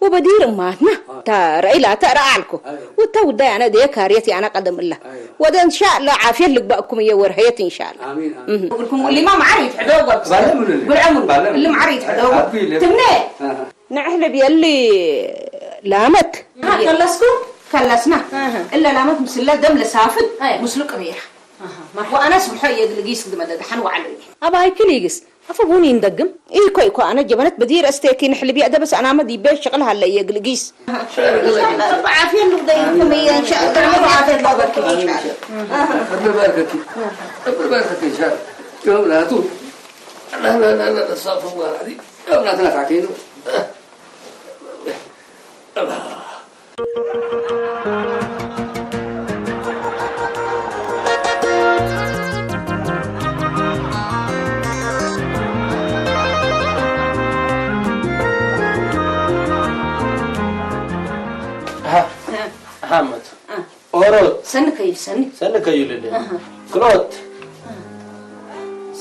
ወበዲር እማትነ፣ ታ ረአይ ላተ ረአ ዐልኮ። ወታ ውዳይ አነ እዴ ካርየት ያነ ቀደም እላ። ወደ እንሻአላህ ዓፍየት ልግበአኩም እየ ወርሀየት እንሻአላህ። አሚን፣ አሚን። እህ። እግልኩም እሊማ መዓር ይትሕደው ገብስ። ባለ ምን እሊ? ብልዐ ምን? ባለ ምን? እሊ መዓር ይትሕደው ገብስ። አቢ ለምን? ትምኔ። አሃ። ንዕል ብየሊ ላመት። አሃ፣ ከለስኩም? ከለስና። አሃ። እለ ላመት ምስለ ደም ለሳፍድ አይ። ምስሉ ቅቤራ። አሃ፣ መርሐባ። ወአነ ስብሖ እየ እግል ጊስ ግድመ ለደሐን ወዐለው። አባይ ፕሊግስ። አፎ ቡኒ እንደግም? ኢኮ፣ ኢኮ፣ አነ ጀበነት በዲር አስቴኪ ንሕልቢ አደበስ አናመ ዲቤ ሽቅል ሀለ እየ እግል ጊስ። አሃ። ዓፍየት ልውደይ ከመየ እንሻ አላህ። ዓፍየት ልውደይ። ረቢ ባርከኪ። ረቢ ባርከኪ እንሻ አላህ። ዮም ላቱ። ላ፣ ላ፣ ላ፣ ላ፣ አስተግፊሩላህ አልዓዚም። ዮም ላቱ ነፋዕከይ ነው። አሃ። አሃ፣ መቱ። ኦሮት። ሰኒ ከዩ፣ ሰኒ። ሰኒ ከዩ ልልህ። አሃ። ክልኦት።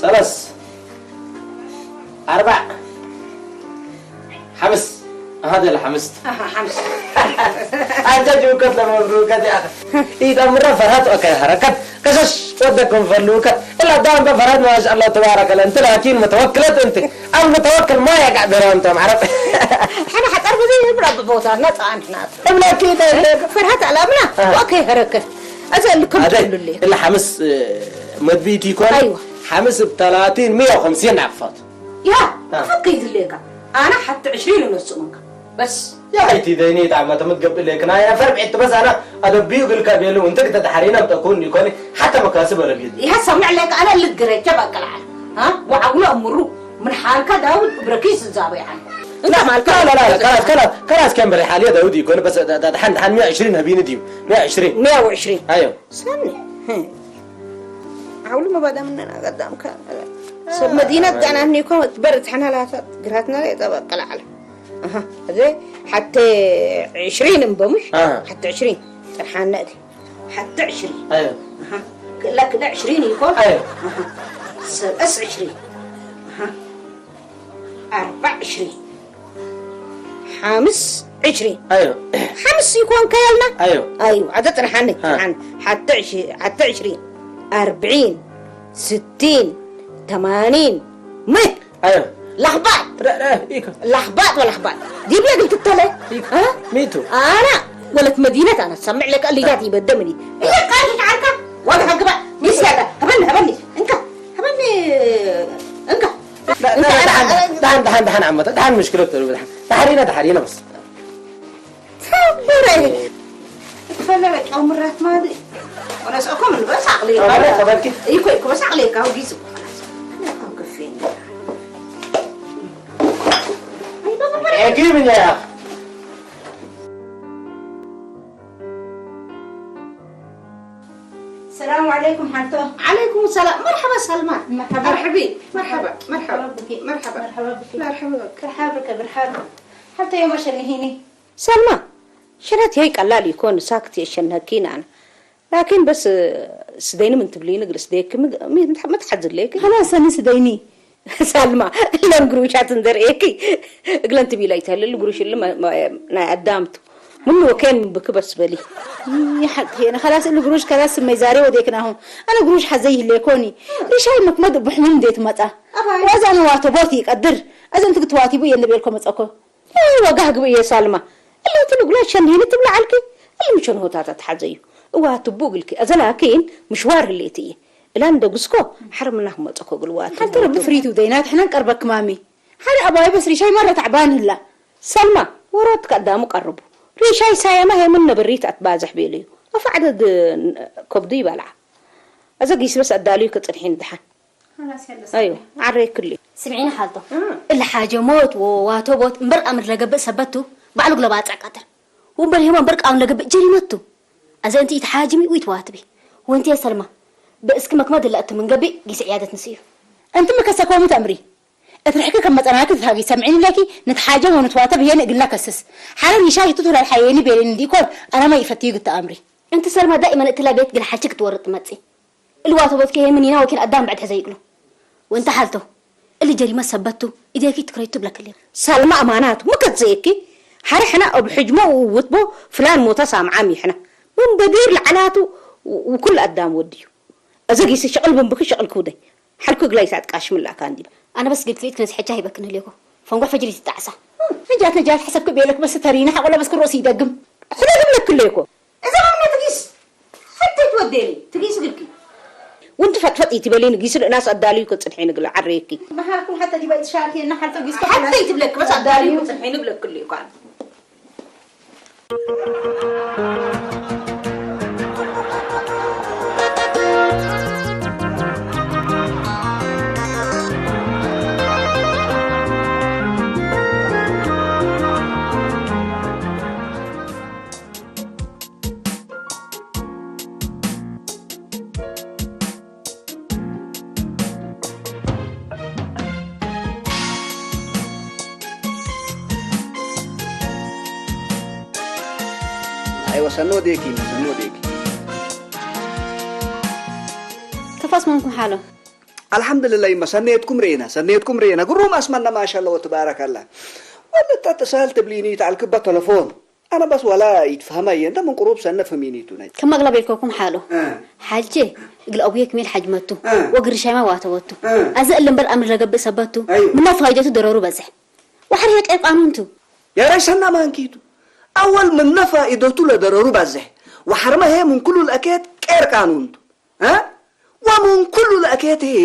ሰለስ። አርባዕ። ሐምስ። አሃ፣ ደለ ሐምስ። አሃ፣ ሐምስ። አንተ ጅውከት ለመብሩከት ያ። ኢተምረ ፈርሀት ኦኬ፣ ሐረከት። ከሸሽ ወደኩም ፈሉከት። እላ ዳም በፈርሀት ማሻአላህ ተባረከ። ለእንት ላኪን መተወክለት እንት። አብ መተወክል ማ ያቃ ደራም ተም ዐረብ። ሕነ ሐጠር በዚ እብራ በቦታና ጸአን ሕናት። እብላኪ ተ-፣ ፍርሃት አላምና። አሃ። ኦኬ፣ ሐረከት። አዘ ልኩም አደ፣ ትሉሌ። እለ ሐምስ፣ እ፣ መድቢት ይኮን? አይዋ። ሐምስ እብ ተላቲን፣ ሚየ ወሐምሲን ናቅፋት። ያ፣ አሃ። ፈከይት ሌካ። አና ሐቲ ዕሽሪን እነሱ ምንካ። በስ። ያ ሀይቲ ደይኒ ጣዕመ ተምትገብእ ሌክ። ናይ ነፈር ብዕት በስ አና አደብዩ ግልከ ቤሉ፣ እንተ ክተ ተሐሪነ ብጠኩን ይኮን፣ ሐተ መካስብ አረቢት። ይሀ ሰምዕ ሌክ፣ አና ልትገረጀ በቅል ዐለ። አ? ወዐውሎ እምሩ። ምን ሓልከ ዳውድ እብ ረኪስ እንዛበ ይዐልኮ። እንተ ላ፣ ማልከ ላ፣ ላ፣ ላ፣ ከላስ፣ ከላስ፣ ከላስ፣ ከም በላይ ሓልየ ዳውድ ኢኮን፣ በስ ደ-፣ ደ-፣ ደሐን፣ ደሐን፣ ሚያ ዕሽሪን ሀቢኒ ዲብ፣ ሚያ ዕሽሪን። ሚያ ወዕሽሪን። አዮ። ሰኒ። ህም። ዐውሉ መባዳ ምነና ቀዳምከ። ሰብ መዲነት ዳናኒ እኮ ትበርት ሐና ላታ ግራትና ላይ ጠበቅ ለዓለ። አሃ። እዚ ሐቴ ዕሽሪን እምበሙሽ? አሃ። ሐቴ ዕሽሪን። ጥርሓነ እቲ። ሐቴ ዕሽሪን። አዮ። አሃ። ክእላ ክለ ዕሽሪን ኢኮን? አዮ። አሃ። ሰለስ ዕሽሪን። አሃ። አርበዕ ዕሽሪን። ሐምስ ዕሽሪን። አዮ። ሐምስ ኢኮን ከየልና? አዮ። አዮ። አተ ጥርሓነ፣ አሃ። ጥርሓነ። ሐቴ ዕሽ-፣ ሐቴ ዕሽሪን። አርብዒን። ስቲን። ተማኒን። ምእ። አዮ። ለኽባጥ። ረ-፣ ረ-፣ ኢኮ። ለኽባጥ ወለኽባጥ። ዲብ የግል ትተለ? ኢኮ። አ? ሚቱ። አና ወለት መዲነት አና ሰምዕ ለከ እሊጋት ይበደ ምኒ። እየ ቃል ሸዓርካ ወደ ሀግባ። ሚስ ያለ። ሀበኒ፣ ሀበኒ። እንካ። ሀበኒ። እንካ። ላ፣ ላ፣ እንካ። ላ፣ ደሓን፣ ደሓን፣ ደሓን፣ ደሓን ዓመተ። ደሓን ምሽክለት ተሉ ደሓን። ደሓሪነ፣ ደሓሪነ በስ። ፈለገ ጨው ምራት ማዲ። ወረስ እኮ ምን በስ አቅሌ። ተበለ፣ ተበልኪ። እኮ፣ እኮ በስ አቅሌ ካው ጊዝ። አይ፣ በቃ። ኤኪ ምን ያ? ሰላም ዐለይኩም ሐልቶ። ዐለይኩም ሰላም። መርሐባ ሰልማ። መርሐባ። መርሐቢ። መርሐባ፣ መርሐባ። መርሐባ ብኪ። መርሐባ። መርሐባ ብኪ። መርሐባ ብኪ። መርሐባ ብኪ፣ መርሐባ። ሐልቶ ዮም አሸንሂኒ። ሰልማ፣ ሸነት ሄይ ቀላል ኢኮን፣ ሳክት የሸነኪን አነ። ላኪን በስ ስደይኒ ምን ትብሊኒ እግል ስደየኪ ሚ-፣ ሚ-፣ ምን ተሐዝሌኪ? ኸላስ ሰኒ ስደይኒ። ሳልማ፣ እለን ግሩሻት እንዴ ርኤኪ፣ እግለን ትቢላይ ተህልል ግሩሽ እሊ መ-፣ መ-፣ ናይ አዳምቱ። ምኑ ወኬን ብክ በስ በሊ። ይሐቅ ሄነ፣ ኸላስ እሊ ግሩሽ ከላስ ስመይ ዛሬ ወዴክናሁ። አነ ግሩሽ ሐዘ ይህሌኮኒ። ሪሻይ መክመድ እቡ ሕሙም እንዴ ትመጻ። አባይ። ወአዝ አነ ዋተቦት ይቀድር። አዘ እንት ክትዋቲቡ የለ ቤልኮ መጸኮ። ወጋህ ግብእየ ሳልማ፣ እለ እት ልጉላት ሸንሂኒ ትብለ ዐልኪ፣ እሊ ምሸንሆታታ ተሐዘዩ። እዋ ትቡ እግልኪ፣ አዘ ላኪን ምሽዋር ህሌት እየ። እላ እንደ ግስኮ፣ ሐር ምናክ መጸኮ እግል ዋት ሐልተ ረቢ ፍሪቱ ደይናት ሕነን ቀርበክ ማሚ። ሐር አባይ በስ ሪሻይ መረ ተዕባን ህላ። ሰልማ፣ ወሮት ከአዳሙ ቀርቡ። ሪሻይ ሳየመ ሄምን ነብሪት አትባዘሕ ቤለዩ። አፍ ዐደድ ከብዱ ይበልዓ። አዘ ጊስ በስ አዳልዩ ከጽንሒን ደሓን። ኸላስ ያለ አዩ፣ ሰሚዕ። ዓሬ ክሉ። ስምዒኒ ሓልቶ። እ። እሊ ሓጀሞት ወዋቶቦት እምበር አምር ለገብእ ሰበት ቱ፣ ባዕሉ እግለ ባጽዕ ቀጥር። ወእምበር ሄማ እምበር ቃውን ለገብእ ጀሪመት ቱ። አዘ እንቲ ኢትሓጅሚ ወኢትዋትቢ። ወእንቲ ያ ሰልማ፣ በእስኪ መክመድ እለ እቱ ምን ገብእ ጊስ ዕያደት ንስእዩ። እንቲ ሚ ከሰኮሙ ተአምሪ? እት ርሕኪ ከም መጸናኪ ትትሃጊ ሰምዒኒ ለኪ፣ ንትሓጀም ወንትዋተብ ህዬ ንእግልና ከስስ። ሐረ ኒሻይ ህቱ ቱ ለልሐየኒ ቤሌኒ እንዲኮን፣ አነመ ኢፈትዩ ግተ አምሪ። እንቲ ሰልማ ዳኢመን እትላ ቤት ግል ሐልቺ ክትወርጥ መጽኢ። እሊ ዋተቦትኪ ህዬ ምኒና ወኪን አዳም ብዕድ ሕዘ ይቅሉ። ወእንተ ሐልቶ፣ እሊ ጀሪመት ሰበት ቱ፣ እዴኪ ትክረይቱ ብለክሌ። ሰልማ አማናቱ፣ ሚ ከትዘየኪ? ሐረ ሕነ እብ ሕጅሞ ወውትቦ ፍላን ሞተ ሳምዓም ይሕነ። ምን በዲር ለዐላቱ ወኩል አዳም ወድዩ። አዘ ጊስ ሸቅል ብንብኪ ሸቅል ክውደይ። ሐልኩ እግላይ ሳትቃሽም ለአካን ዲበ። አነ በስ ግልክሊት ክነስ ሕጃ ሂበክን ህሌኮ። ፈንጎሕ ፈጅር ይትጣዕሳ። ነጃት ነጃት ሐሰብክ ቤለክ በስ ተሪነ ሐቆ ለበስክ ሮስ ይደግም። ሕለግም ለክሌኮ። እዘ መምነ ትጊስ ሐቴ ትወዴኒ ትጊስ እግልኪ። ወእንቲ ፈጥፈጥ ኢትበሌኒ ጊስ ለእናስ አዳልዩ ከጽንሒን እግል ዐሬኪ። መሃልኩም ሐተ ዲበ ኢትሻርኬና ሐልጠ ጊስ ሐቴ ኢትብለክ በስ አዳልዩ ከጽንሒን እግለክሌኮ አነ። አይወ፣ ሰኖ ዴኪ፣ ሰኖ ዴኪ። ከፋስ መንኩም ሓሎ? አልሐምድልላህ፣ ይመ ሰኔትኩም ርኤና፣ ሰኔትኩም ርኤና። ግሩም አስመነ፣ ማሻአላህ ወትባረከላህ። ወልጠ ትሳል ትብሊኒ ተአልክበ ተለፎን። አነ በስ ወላ ኢትፈሀመ እየ፣ እንተ ምን ቅሩብ ሰነ ፍህሚኒቱ ነይ። ከመ እግለ ቤልኮኩም ሓሎ። እ። ሐልቼ እግል አቡዬ ክሜል ሐጅመቱ እ። ወግርሻማ ዋተወቱ። እ። አዘ እሊ እምበል አምር ለገብእ ሰበቱ። አዩ። ምነ ፋይደቱ ደረሩ በዝሕ። ወሐር ሄ ቀይ ቃኑን ቱ። የራይ ሰና ማንኪቱ። አወል ምነ ፋይደቱ ለደረሩ በዝሕ። ወሐርመ ሄ ምን ኩሉ ለአኬት ቀር ቃኑን ቱ። እ? ወምን ኩሉ ለአኬት ህዬ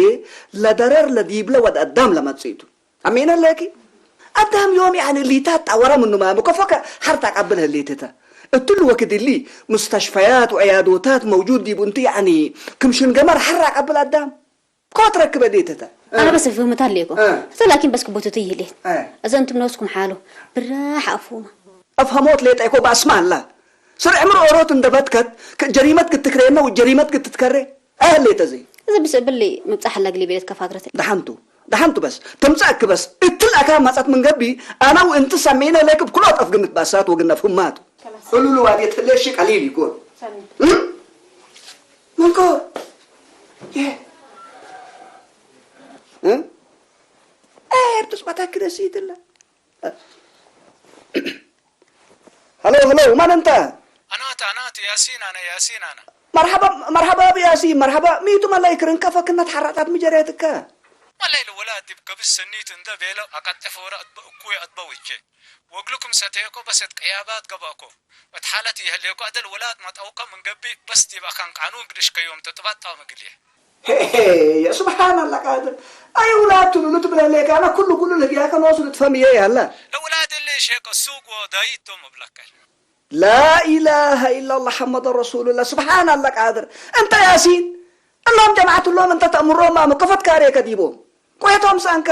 ለደረር ለዲብለ ወድ አዳም ለመጽእቱ። አሜነ ለኪ? አዳም ዮም ያኒ ሊታት ጠወረ ምኑ ማሙ ከፎከ ሐር ተቀብል ህሌትተ። እትሉ ወክድ እሊ ሙስተሽፈያት ወዕያዶታት መውጁድ ዲቡ እንቲ ያኒ ክም ሽንገመር ሐር አቀብል አዳም ኮት ረክበ ዴትተ። አነ በስ ፍህምት ሀሌኮ። እ። እተ ላኪን በስ ክቦትቱ ይህሌት። እ። እዘ እንቱም ኖስኩም ሓሉ ብራሕ አፉመ። አፍሀሞት ሌጠ እኮ በአስማላ። ስር ዕምር ኦሮት እንደ በትከት፣ ከ-፣ ጀሪመት ክትክሬነ ወጀሪመት ክትትከሬ። አህሌተ ዘይ። እዘ ብስ እብሊ ምብጻሕ አላ እግል ቤለት ከፋግረት። ደሐንቱ፣ ደሐንቱ በስ። ትምጻእክ በስ። እትል አካን መጸት ምን ገብእ፣ አነ ወእንቲ ሰሜነ ሌክ እብ ክሎ ጠፍ ግንት ባሳት ወግነ ፍማቱ። እሉ ልዋዴት ህሌ እሺ ቀሊል ይኮን። ሰኒ። እም? መንኮ። የ-፣ እም? ኤር ትስባታ ክደሲትለ። ሀሎ፣ ሀሎ፣ ማን እንተ? አናተ፣ አናተ፣ ያሲን አነ፣ ያሲን አነ። መርሐባ፣ መርሐባ አቢ ያሲን፣ መርሐባ። ሚቱ መላይ ክርን ከፈክነት ሐራጣት ምጀሬትከ። መላይ ለወላድ ዲብ ገብስ ሰኒት እንደ ቤለው አቀጥፍ ወረ አጥበ እኩይ አጥበ ውቼ። ወእግልኩም ሰቴኮ በሰት ቀያባት ገባኮ። እት ሓለት ይህሌኮ አደል ወላድ መጣውከ ምን ገብእ በስ ዲብ አካን ቃኑን ግድሽ ከዮም ተጥባጣው ምግልየ። ሄ፣ ሄ፣ ሱብሓነላህ ቃድር። አይ ውላድ ትሉሉ ትብለሌ ካነ ኩሉ ኩሉ ለህግያከ ኖሱ ልትፈምዬ ያለ። ለውላድ እሊ ሼክ ሱቅ ወዳይቶም እብለከ። ላኢላሃ ኢላላህ ሐመድ ረሱሉላህ። ሱብሓነላህ ቃድር። እንተ ያሲን፣ እሎም ጀማዓት እሎም እንተ ተእምሮም ማመ ከፈት ካሬከ ዲቦም። ቆየቶም ሰአንከ።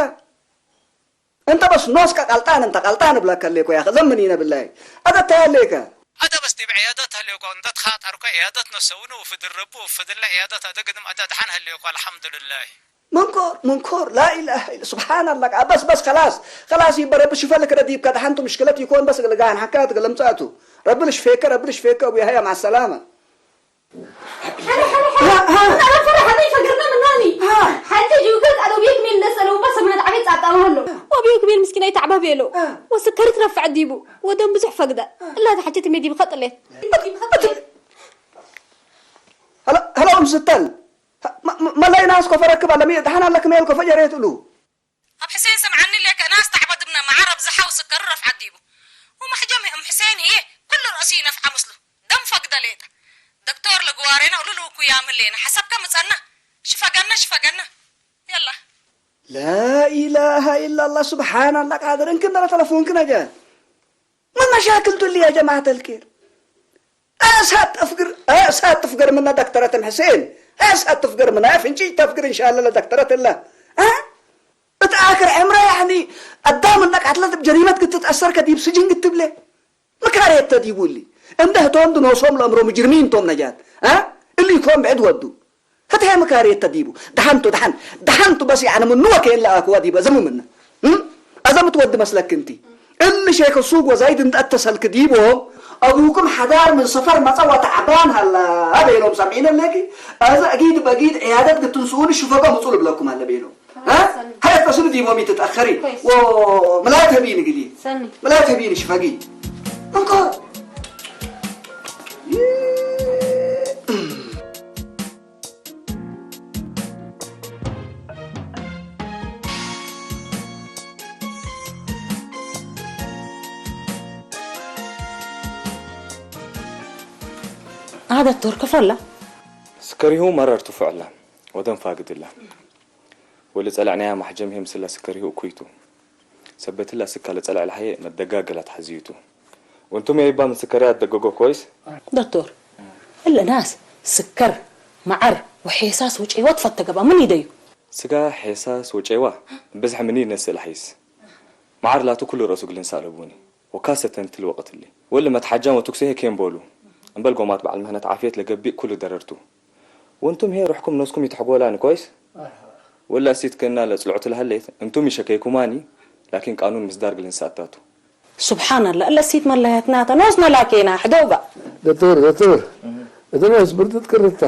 እንተ በስ ኖስከ ቀልጣን እንተ ቀልጣን እብለከ ሌኮ ያኸ ዘምኒነ ብላይ። አደ ተያሌከ። አደ በስ ዲብ ዕያደት ሀሌኮ እንተ ተኻጠርከ ዕያደት ነሰውኒ ወፍድል ረቡ ወፍድለ ዕያደት አደ ግድም አደ ደሐን ሀሌኮ አልሐምዱልላህ። መንኮር መንኮር ላኢላሃ ኢላ ሱብሓነላህ። በስ በስ ከላስ ከላስ ይበ ረቢ ሽፈ ልክረ ዲብከ ደሐንቱ ምሽክለት ይኮን በስ እግል ጋን ሐካት እግል እምጻቱ። ረቢ ልሽፌከ ረቢ ልሽፌከ አቡ የሕያ መዐ ሰላመ። ሐለ፣ ሐለ፣ ሐለ። ሀ፣ ሀ። አነ ፈረሐ ዘይፈግርነ ምናኒ። ሀ። ሐልቴ ጅውገት አለውዬ ክሜል እንደሰለው በሰማት ዐቤት ጻጣ መሀሎ። ወአብዮ ክሜል ምስኪናይ ተዕበ ቤሎ። ሀ። ወስከሪት ረፍዐ ዲቡ። ወደም ብዙሕ ፈግደ። ሀ። እላ ተሐጀት ሜ ዲብ ኸጥሌት። ዲብ ኸጥሌት። ሀለ፣ ሀለ እም ስተል። ሀ፣ መ-፣ መ-፣ መላይ ናስ ኮፈ ረክብ አለሚ ደሐን አለ ክሜል ኮፈ ጀሬት እሉ። አብ ሕሴን ስምዓኒ ሌከ፣ እናስ ተዕበ ድብነ መዓር አብዝሐ ወስከሩ ረፍዐ ዲቡ። ወመሕጀም እም ሕሴን ህዬ ኩሉ ረእሲ ይነፍዐ ምስሉ። ደም ፈግደ ሌጠ። ደክቶር ለግዋሬነ እሉ ልውኩያም ህሌነ። ሐሰብከ ምጸና። ሽፈገነ፣ ሽፈገነ። የላ። ላኢላሃ ኢላላህ ሱብሓነላህ ቃድር። እንክንደረ ተለፎንክነ ጀ። ምን መሻክል ቱ እሊ ያ ጀማዐተል ኬር? አሳጥ አፍግር፣ አሳጥ አፍግር ምነ ደክተረት እም ሕሴን፣ አሳጥ አፍግር ምነ ፍንጭይ ተፍግር እንሻለ ለደክተረት እለ። አ? እት አክር ዕምረ ያኒ አዳም እለ ቀትለት እብ ጀሪመት ግትትአሰር ከዲብ ስጅን ግትብለ። ምካርየት ተ ዲቡ እሊ። እንደ ህቶም ኖሶም ለአምሮ ሙጅርሚን ቶም ነጃት። አ? እሊ ኢኮን ብዕድ ወዱ። ህተ ምካርየት ተ ዲቡ። ደሐንቱ፣ ደሐን፣ ደሐንቱ በስ ያዕነ ምኑ ወኬን ለአክዋ ዲበ ዘሙ ምነ። እም? አዘ ምትወድ መስለክ እንቲ። እሊ ሼክ ሱቅ ወዛይድ እንደ አተሰልክ ዲቦ፣ አቡኩም ሐዳር ምን ሰፈር መጸ ወተዕባን ሀላ ቤሎም ሰምዒነ ለኪ። አዘ አጊድ በጊድ ዕያደት ግትንስኡኒ ሽፈገ ምጹ ልብለኩም ሀለ ቤሎም። ሀ? ሰኒ። ሀይ ፈስሉ ዲቦም ኢትትአኸሪ። ኮይስ። ወምላት ህቢን ግዲ። ሰኒ። ምላት ህቢን ሽፈጊ። እንኮ። አደት ዶር ከፈላ። ስከሪሁ መረር ትፉዕ እለ ወደም ፋግድ እለ። ወለጸለዕናያ ማሕጀም ህይ ምስለ ስከሪሁ እኩይ ቱ። ሰበት እለ ስካ ለጸለዕ ለሀዬ መደጋገላት ሐዝዩ ቱ። ወእንቱም የይባ ምን ስከርያ አትደገጎ ኮይስ? ዶክቶር፣ እለ ናስ ስከር፣ መዓር ወሔሳስ ወጨይዋ ትፈተ ገብአ ምን ኢደዩ? ስጋ፣ ሔሳስ ወጨይዋ ብዝሕ ምኒ ነስእ ለሐይስ። መዓር ላቱ ኩሉ ረእሱ እግል እንሰእ አለቡኒ። ወካሰተን እትሊ ወቅት እሊ። ወእሊ መትሓጃም ወትኩሴ ኬን ቦሉ። እምበል ጎማት በዐል ምህነት ዓፍየት ለገብእ ኩሉ ደረር ቱ። ወእንቱም ህዬ ሩሕኩም ኖስኩም ኢትሕጎላኒ ኮይስ? ወእሊ እሲት ክእና ለጽልዑቱ ለሀሌት፣ እንቱም ኢሸከይኩማኒ፣ ላኪን ቃኑን ምስዳር እግል እንሰአታ ቱ። ሱብሓነላህ፣ እለ እሲት መለሀትናተ ኖስነ ላኬና ሕደው በ። ዶክቶር፣ ዶክቶር፣ እህ። እተ ኖስ ብርድት ቅርታ፣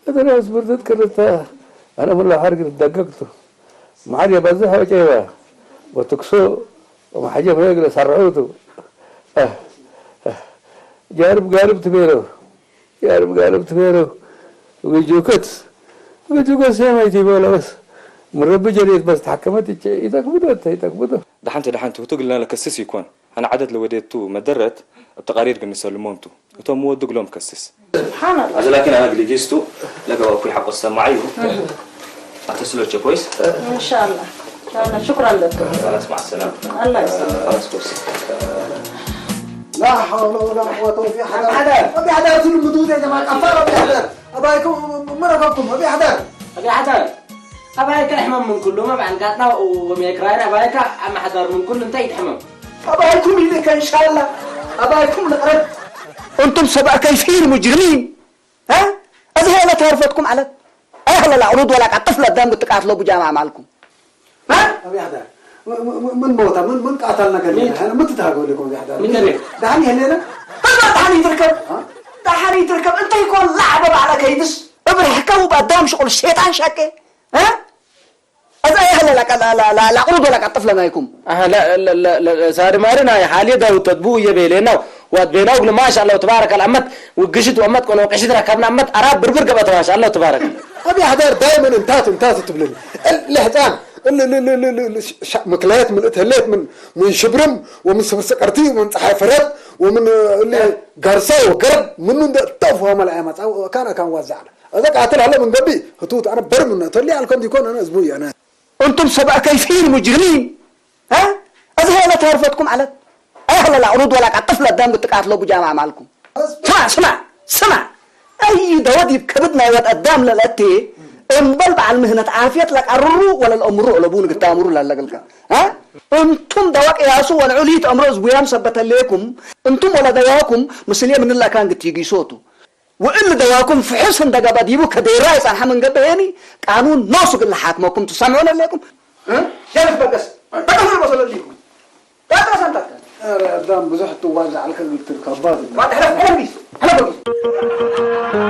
እተ ኖስ ብርድት ቅርታ። አነ ምሎ ሐርግ ትደገግቱ። መዓር የበዝሕ ወጨይዋ ወትክሶ ወመሐጀብ ሬግ ለሰርዑቱ። አህ፣ አህ። ጃርብ ጋርብ ትቤለው። ያርብ ጋርብ ትቤለው። ግጁከት፣ ግጁከት ሴመይ ቲቦለ በስ። ምን ረቢ ጀዴት በስ ተሐከመት እቼ ኢተክብዶ እተ ኢተክብዶ። ደሐንቱ፣ ደሐንቱ፣ ህቱ እግልና ለከስስ ኢኮን። አነ ዐደት ለወዴቱ መደረት እብ ተቃሪር እግል ንሰልሞም ቱ። ህቶም ምወዱ እግሎም ከስስ። ሱብሓነላህ። አዜ ላኪን አነ እግል ኢጊስ ቱ ለገበኩ ሐቆ ሰማዕዩ። አተስሎቼ ኮይስ? እንሻአላህ። ሹክራን ለኩም። خلاص، مع السلامة. አላህ ይስጥልኝ። خلاص، ኮይስ። لا حول ولا قوة. ወፊ ሐዳር፣ ሐዳር። ወፊ ሐዳር፣ ትልምዱት ያ ጀማዓ ቀፋር፣ ወፊ ሐዳር። አባይኩም ምን ረከብኩም? ወፊ ሐዳር። ወፊ ሐዳር። አባይካ እሕመም ምን ኩሉ፣ ማ በዐል ጋጥና ወሜክራይን አባይካ አመ ሐዳር ምን ኩሉ እንታይ ይትሐመም? አባይኩም ይልከ እንሻላ። አባይኩም ልቅረብ። እንቱም ሰብአ ከይፊን ሙጅሪሚን። ሀ? አዚ ሄለ ተርፈትኩም ዐለት። አይ ሀለ ለዕሩድ ወለቀጥፍ ለደም ብትቃትሎ ብጃማ ማልኩም። ሀ? አቢ ሐዳር፣ ም-፣ ም-፣ ምን ሞተ? ምን፣ ምን ቃተልነ ገሌነ? ሚት? ሀነ ምን ትትሃገው ለኩም አቢ ሐዳር? ሚት ምን? ደሐን የሌነ? ህዝብ ደሐን ይትርከብ። ሀ? ደሐን ይትርከብ። እንተ ይኮን ለዐበ ባዕለ ከይድስ። እብ ርሕከ ወበአዳም ሽቁል ሼጣን ሸቄ። ሀ? አዛ ይሀለ ለቀ-፣ ለ-፣ ለ-፣ ለ-፣ ለአቅሩድ ወለቀጥፍ ለናይኩም። አሀ፣ ለ-፣ ለ-፣ ለ-፣ ለ-፣ ሳሪ ማሪ ናይ ሐልየ ዳውት ተድቡ እየ ቤሌናው። ወአት ቤናው እግል ማሻአላህ ወተባረከ አልአመት ውግሽት ወአመት ቆኖ ቅሽት ረከብና አመት አራብ ብርብር ገበት ማሻአላህ ወተባረከ። አቢ ሐዳር ዳይመን እንታት እንታት ትብልን። እል ለህጻን እል እል እል እል እል ሻ-፣ ምክላየት ምን እት ህሌት ምን፣ ምን ሽብርም ወምን ስብስቀርቲ ወምን ጸሓይ ፈረድ ወምን እል ጋርሳ ወገረብ ምኑ እንደ እተው ፈሃመ ለአያመጻ ወካን አካን ዋዛዕለ። አዘ ቃትል ሀለ ምን ገብእ ህቱት አነ በር ምነ እተሊ አልከም ዲኮን አነ ህዝቡ እየ አነ። እንቱም ሰብአ ከይፊን ሙጅሪሚን። ሀ? አዚ ሄለ ተርፈትኩም ዐለት። አይ ሀለ ለአቅሩድ ወለቀጥፍ ለደም ብትቃትሎ ብጃማ ማልኩም። ስማዕ፣ ስማዕ፣ ስማዕ። አይ ደወ ዲብ ከብድ ናይ ወድ አዳም ለለአቴ እምበል በዐል ምህነት ዓፍየት ለቀርሩ ወለልአምሩ ዐለቡ ንግታምሩ ላለገልከ። ሀ? እንቱም ደወ ቅያሱ ወልዑል ኢትአምሮ እዝቡያም ሰበተ ሌኩም፣ እንቱም ወለደዋኩም ምስልየ ምን ለአካን ግትይጊሶቱ። ወእሊ ደዋኩም ፍሑስ እንደ ገብአ ዲቡ ከዴራ ይጸንሐ ምን ገብአ ሄኒ፣ ቃኑን ኖሱ እግል ለሓክመኩም ቱ። ሰምዑነ ሌኩም? እ? ሸርፍ በገስ። በገስ በሰለ ሊኩም። በገስ አንተ። ኧረ አዳም ብዙሕ ትዋዛዕ አልከ እግል ትርከባት። ባድ ሕለፍ፣ ሕለፍ ቢስ። ሕለፍ ቢስ።